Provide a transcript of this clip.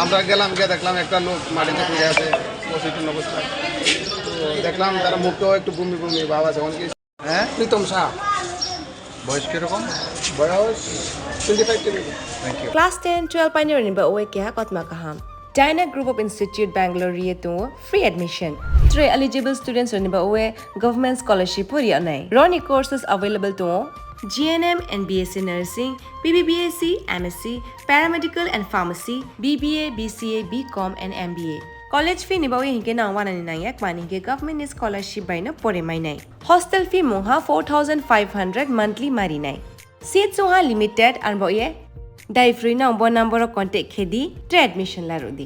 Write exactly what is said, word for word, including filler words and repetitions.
আমরা গেলাম, গিয়ে দেখলাম একটা লোক মাটিতে পড়ে আছে, অচেতন অবস্থা। তো দেখলাম তার মুখটাও একটু বমি বমি ভাব আছে, অনেকে। হ্যাঁ? প্রীতম শাহ। বয়স কিরকম? বয়স twenty five twenty. Thank you. Class ten, twelve painirokni ba oe keha kotma kaham. Dyna Group of Institute Bangalore ri tongo free admission. Tre eligible students rokni ba oe government scholarship pori anai. Roni courses available tongo G N M and B S C nursing, B B B S C, M S C, paramedical and pharmacy, B B A, B C A, B Com and M B A. College fee ni ba oe hinke nang wanani nangya kmani hinke government ni scholarship bai no pore mainai. Hostel fee mungha four thousand five hundred monthly marinai. Seat sungha limited arbo ye. Dai free no bo number o contact khedi, tre admission larudi.